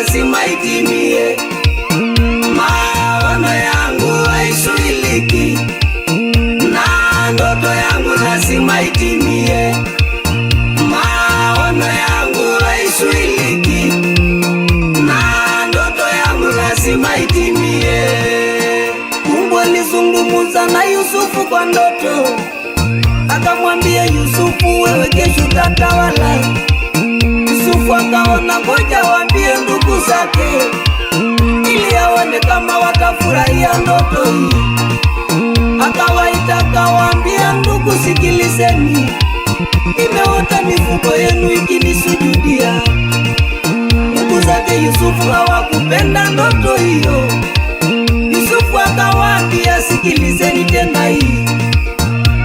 lazima itimie. Maono yangu haisuiliki, na ndoto yangu lazima itimie. Maono yangu haisuiliki, na ndoto yangu lazima itimie. Mungu alizungumza na Yusufu kwa ndoto, akamwambia Yusufu, wewe kesho utatawala. Yusufu akaona ngoja waambie ndugu zake, ili aone kama watafurahia ndoto hii. Akawaita akawaambia, ndugu, sikilizeni, nimeota mifugo yenu ikinisujudia. Ndugu zake Yusufu hawakupenda ndoto hiyo. Yusufu akawaambia, sikilizeni tena hii,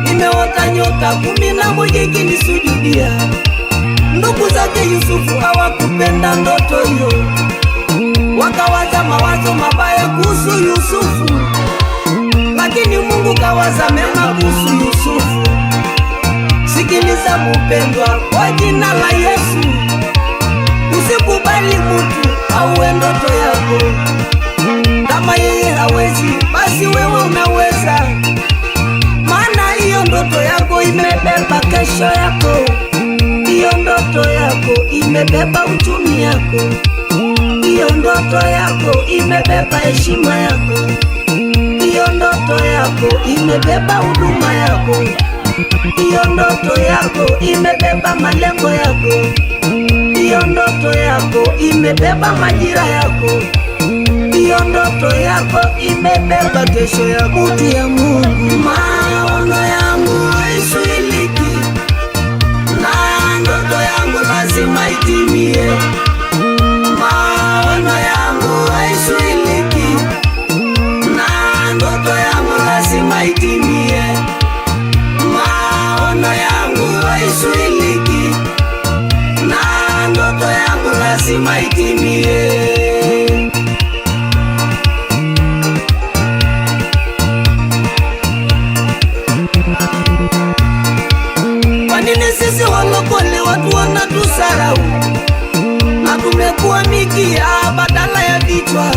nimeota nyota 11 ikinisujudia. Ndugu zake Yusufu hawakupenda ndoto hiyo, wakawaza mawazo mabaya kuhusu Yusufu, lakini Mungu kawaza mema kuhusu Yusufu. Sikiliza mupendwa, kwa jina la Yesu, usikubali mutu auwe ndoto yako. Kama yeye hawezi, basi wewe unaweza, maana hiyo ndoto yako imebeba kesho yako. Hiyo ndoto yako imebeba uchumi yako. Hiyo ndoto yako imebeba heshima yako. Hiyo ndoto yako imebeba huduma yako. Hiyo ndoto yako imebeba malengo yako. Hiyo ndoto yako imebeba majira yako. Hiyo ndoto yako imebeba kesho yako. Mtu ya Mungu, maono yangu haisuiliki, na ndoto yangu lazima itimie. Maono yangu haisuiliki, na ndoto yangu lazima itimie. Maono yangu haisuiliki, na ndoto yangu lazima itimie. Kwa nini sisi walokole watu wanatusarau na tumekuwa mikia badala ya vichwa?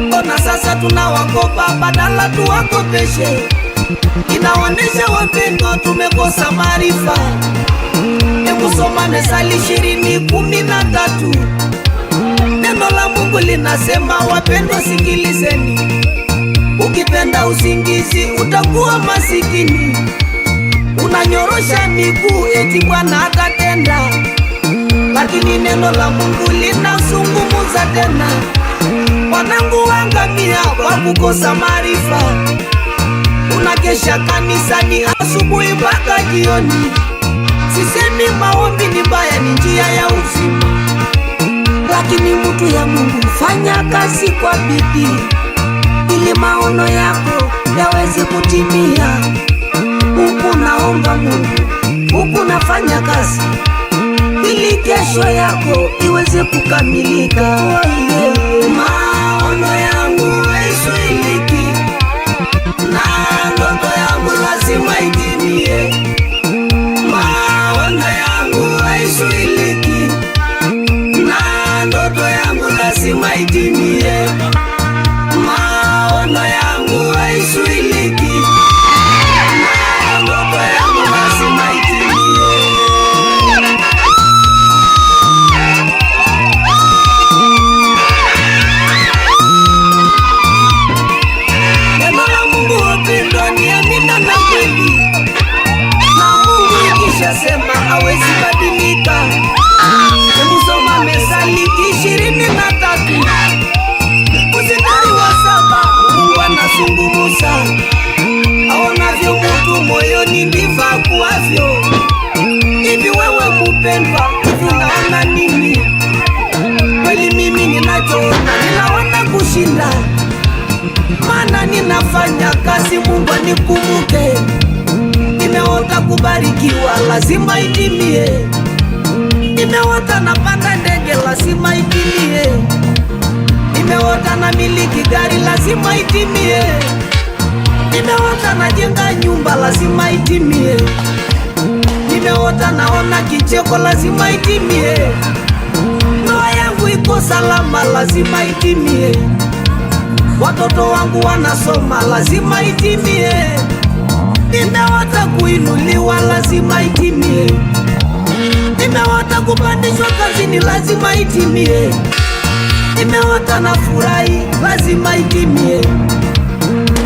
Mbona sasa tunawakopa badala tuwakopeshe? Inaonyesha wapendwa, tumekosa maarifa. Hebu soma Methali 20:13. Neno la Mungu linasema, wapendwa, sikilizeni, ukipenda usingizi utakuwa masikini. Unanyorosha miguu eti Bwana atatenda, lakini neno la Mungu linazungumza tena, wanangu wangamia kwa kukosa maarifa. Unakesha kanisani asubuhi mpaka jioni. Sisemi maombi ni mbaya, ni njia ya uzima, lakini mtu ya Mungu fanya kazi kwa bidii ili maono yako yaweze kutimia. Huku naomba Mungu, huku nafanya kazi ili kesho yako iweze kukamilika. Maono yangu haisuiliki, na ndoto yangu lazima itimie. Maono yangu haisuiliki, na ndoto yangu lazima itimie. Maono yangu haisuiliki, na ndoto yangu lazima itimie. Neno la Mungu wapendwa, ni amina na kweli, na Mungu ikishasema hawezi badilika. Hebu soma Methali 23 mstari wa 7. Mungu anazungumza, aonavyo mutu moyoni ndivyo akuwavyo. Hivi wewe mupendwa, hivi unaona nini? Kweli mimi ninachoona, ninaona kushinda, maana ninafanya kazi, Mungu anikumbuke. Nimeota kubarikiwa, lazima itimie. Nimeota napanda ndege, lazima itimie. Nimeota na miliki gari, lazima itimie. Nimeota najenga nyumba, lazima itimie. Nimeota naona kicheko, lazima itimie. Ndoa yangu iko Niko salama, lazima itimie. Watoto wangu wanasoma, lazima itimie. Nimeota kuinuliwa, lazima itimie. Nimeota kupandishwa kazini, lazima itimie. Nimeota na furahi, lazima itimie.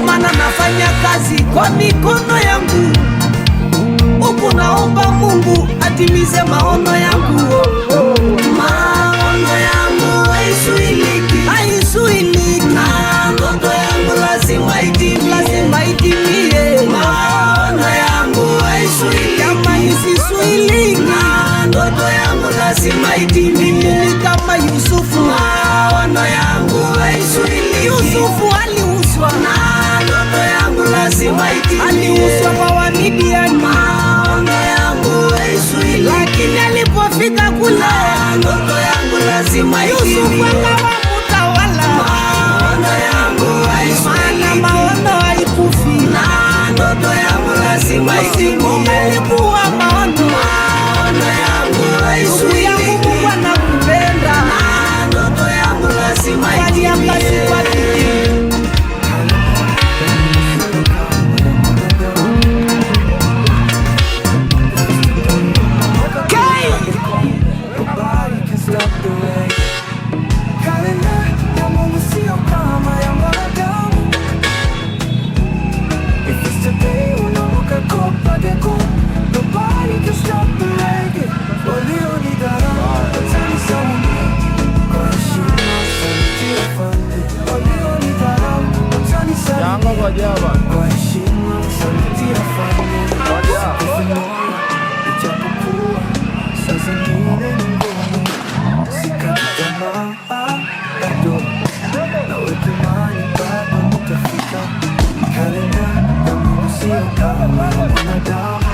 Maana nafanya kazi kwa mikono yangu, huku naomba Mungu atimize maono yangu. Maono yangu haisuiliki, haisuiliki. Na ndoto yangu lazima itimie, lazima itimie. Maono yangu haisuiliki, jamani, sisuiliki. Na ndoto yangu lazima itimie. Mimi kama Yusufu, maono yangu haisuiliki. Yusufu aliuswa, na ndoto yangu lazima itimie. Aliuswa kwa Wamidiani, maono yangu haisuiliki. Lakini alipofika kule, ndoto yangu lazima itimie. Yusufu akawa mtawala, maono yangu haisuiliki. Maana maono haikufi, na ndoto yangu lazima itimie. Umelikuwa maono, maono yangu haisuiliki. Yangu Mungu anakupenda, na ndoto yangu lazima itimie. Kwa bidii. Nobody can stop the rain. Kalenda ya Mungu sio kama ya mwanadamu. If it's today, unaamka kopa deko. Nobody can stop the reggae. Walionidharau watanisalimia kwa heshima, sauti ya afande. Walionidharau watanisalimia kwa heshima, sauti ya afande. Sikufi moyo, ijapokuwa saa zingine ni ngumu. Sikati tamaa, bado naweka imani, bado nitafika. Kalenda ya Mungu sio kama ya mwanadamu.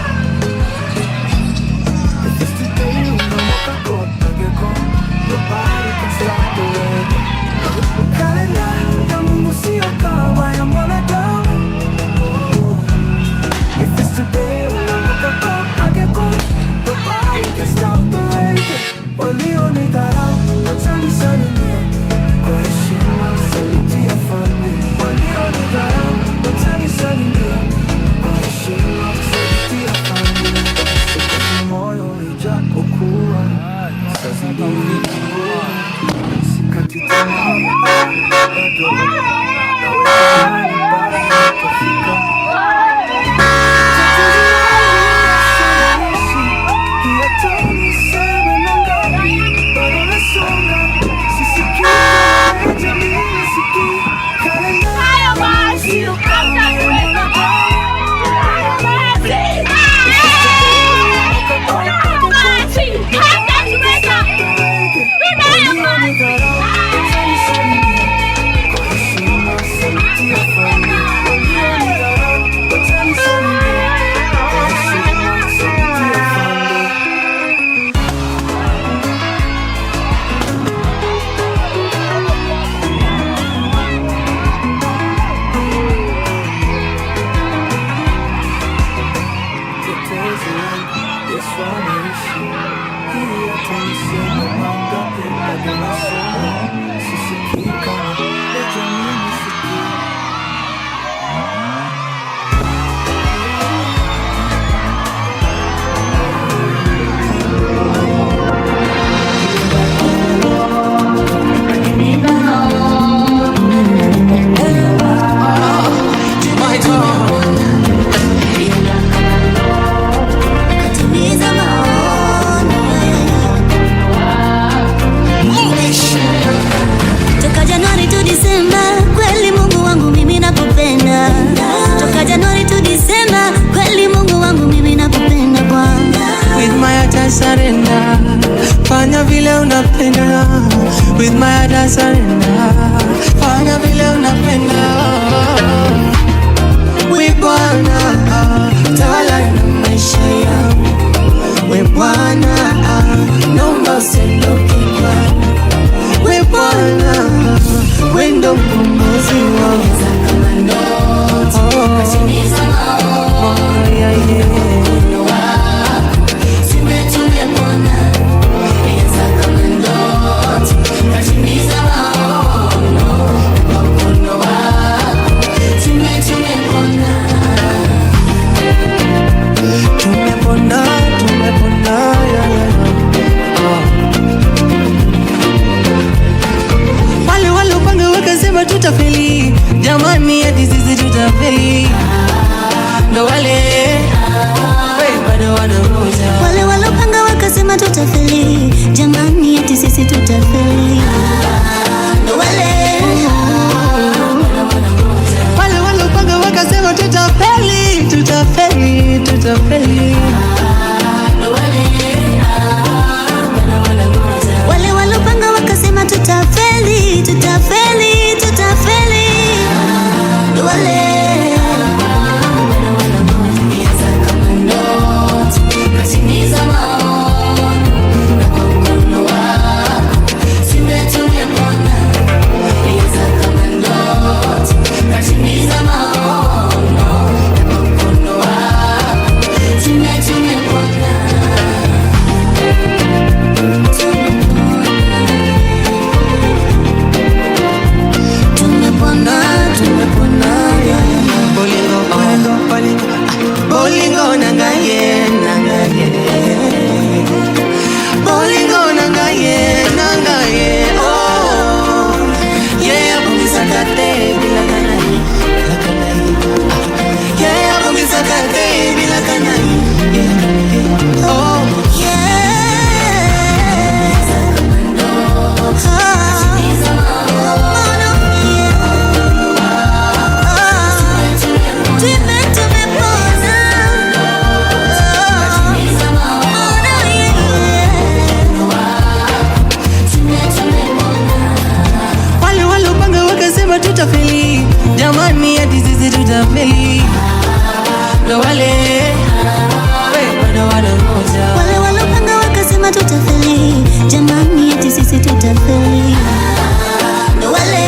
If it's today, unaamka kopa geko. Nobody can stop the reggae. Kalenda ya Mungu sio kama ya mwanadamu. If it's today, unaamka kopa geko. Nobody can stop the reggae. Walionidharau watanisalimia kwa heshima, sauti ya afande. Walionidharau watanisalimia kwa heshima, sauti ya afande. Sikufi moyo ijapokuwa saa zingine ni ngumu. Sikati tamaa, bado naweka imani, bado nitafika. Hata niseme mangapi, bado nasonga. Sisikii kama jamii isikii. Kalenda ya Mungu sio kama ya mwanadamu. Walionidharau watanisalimia kwa heshima, sauti ya afande. Walionidharau watanisalimia kwa heshima, sauti ya afande. Mtetezi wangu Yesu anaishi, hii hata niseme mangapi, bado nasonga. Sisikii kama jamii isikii. Timiza maono. Toka Januari to Disemba, kweli Mungu wangu mimi nakupenda. Toka Januari to Disemba, kweli Mungu wangu mimi nakupenda Bwana. With my heart I surrender. Fanya vile unapenda. With my heart I surrender. Fanya vile unapenda. We Bwana, tawala na maisha yangu. We Bwana, naomba usiondoke kwangu. We Bwana, we ndo mkombozi wangu. Oh, yeah, yeah. Tumetumia Bwana, kama ndoto. tutafeli, jamani eti sisi tutafeli. Ndo wale bado wanangoja. Wale walopanga wakasema tutafeli, jamani eti sisi tutafeli. Ndo wale Wale walopanga wakasema tutafeli, tutafeli, tutafeli. Wale walopanga wakasema tutafeli, tutafeli, tutafeli. Ndo wale Tumepona, tumepona, yeah. Bolingo, bolingo, bolingo, ah, bolingo nangaye, nangaye. Bolingo nangaye, nangaye, oh. Yeah, bongisakate, bilakanai, bilakanai, ah. Yeah, bongisakate, bilakanai, yeah, yeah, oh. Wale walopanga wakasema tutafeli, jamani eti sisi tutafeli. Ndo wale bado wanangoja. Wale walopanga wakasema tutafeli, jamani eti sisi tutafeli. Ndo wale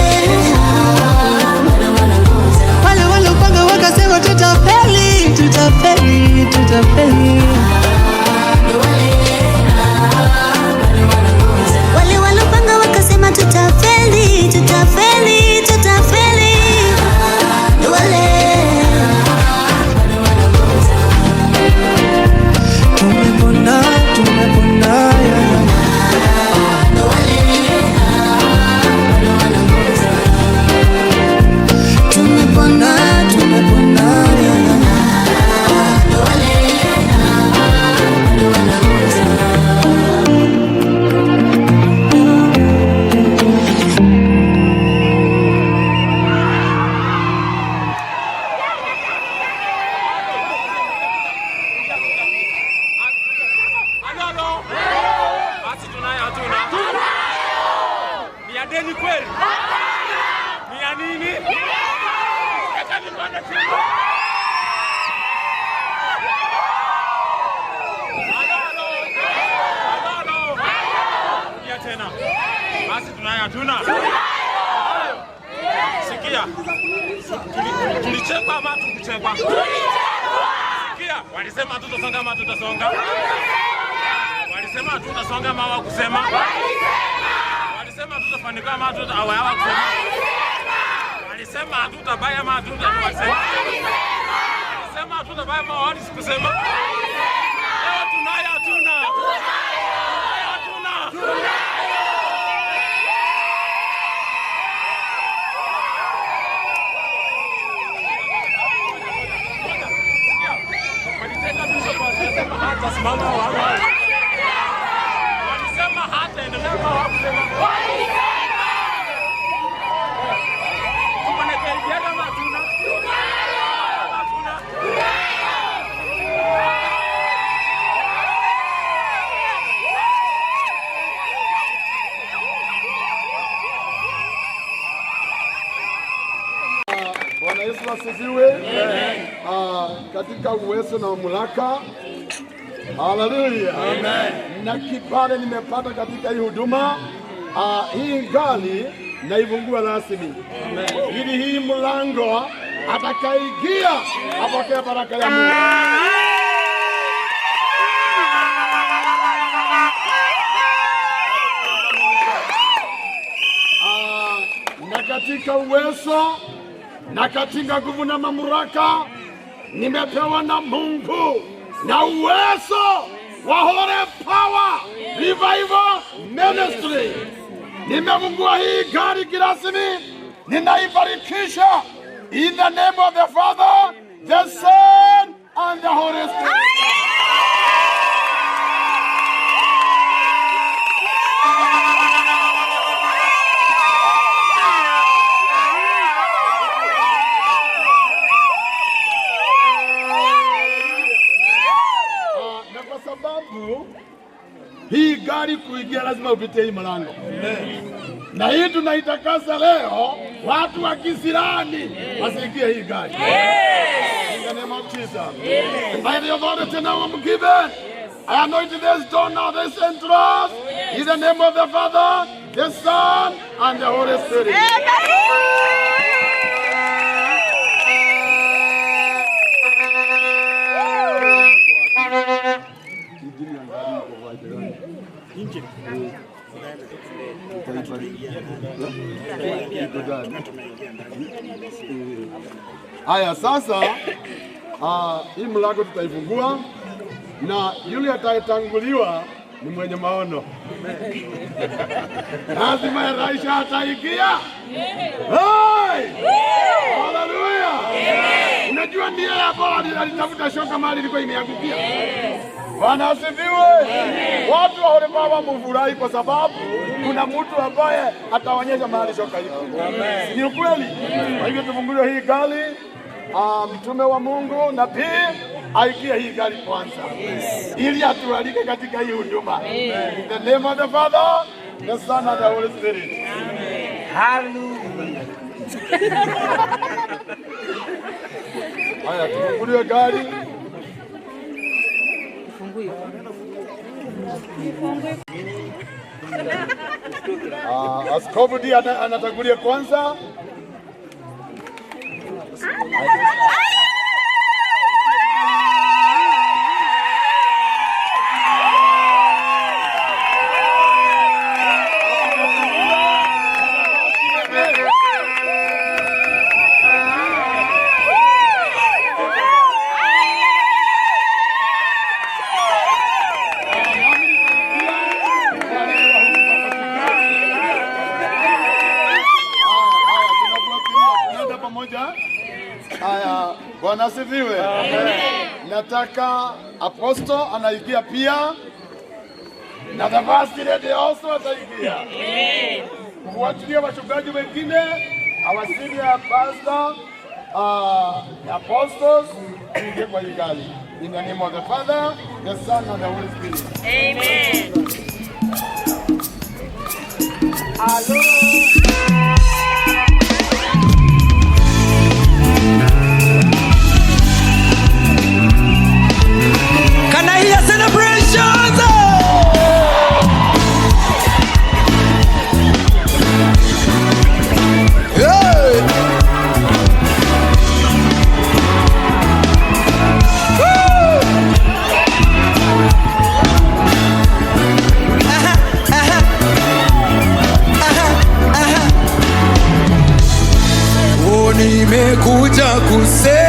Wale walopanga wakasema tutafeli, tutafeli, tutafeli. Wale walopanga wakasema tutafeli, tutafeli, tutafeli. Ndo wale Tumepona, tumepona, yeah. Tumepona, tumepona, yeah. Halo. Basi tunayo hatuna? Ni ya deni kweli? Ni ya nini? Weka mikono chini. Halo, halo. Halo. Rudia tena. Basi tunayo hatuna? Sikia. Tulichekwa ama hatukuchekwa? Sikia, walisema hatutasonga ama hatutasonga? Walisema hatutasonga ama hawakusema? Walisema hatutafanikiwa ama hawakusema? Walisema hatutabaya ama walisema? Walisema hatutabaya ama hawakusema? Leo tunayo hatuna? Tunayo hatuna? Waliteka bishop wakasema hatasimama walisema hataendelea ama hawakusema? Tuko na KPL ama hatuna? Hatuna? Bwana Yesu asifiwe. Katika uwezo na mamlaka, haleluya, na kipale nimepata katika hii huduma, hii ngali naifungua rasmi, ili hii mlango atakaingia apokee baraka ya Mungu. Na katika uwezo na katika nguvu na mamlaka nimepewa na Mungu na uwezo wa Holy Power Revival Ministry. Nimefungua hii gari kirasmi. Ninaibarikisha in the name of the Father, the Son and the Holy Spirit. Na kwa sababu hii gari kuingia lazima upite hii mlango, na hii tunaitakasa leo, watu wa kisirani wasiingie hii gari. In the name of Jesus. By the authority now I'm given, I anoint this door now, this entrance, in the name of the Father, the Son, and the Holy Spirit. Haya sasa, hii mlango tutaifungua na yule atayetanguliwa ni mwenye maono. Lazima Elisha ataingia. Hey! Haleluya! Unajua ndiye hapo alitafuta shoka mahali ilikuwa imeangukia. Bwana asifiwe. Watu wa Holy Power mfurahi kwa sababu kuna mtu ambaye ataonyesha mahali shoka iko. Ni ukweli. Kwa hivyo tufungulie hii gari. Mtume wa Mungu nabii aingie hii gari kwanza, ili atualike katika hii huduma. In the name of the Father, the Son and the Holy Spirit. Hallelujah. Haya, tufungulie gari. Askofu ndiye anatangulia kwanza. Haya, Bwana asifiwe. Nataka apostle anaingia pia na the first lady also ataingia. Kufuatilia wachungaji wengine, our senior pastor, apostles, tuingie kwa hii gari. In the name of the Father, the Son and the Holy Spirit. Amen. Can I hear celebrations? Hey! Woo! Aha, aha. Aha, aha. Oh, nimekuja kusema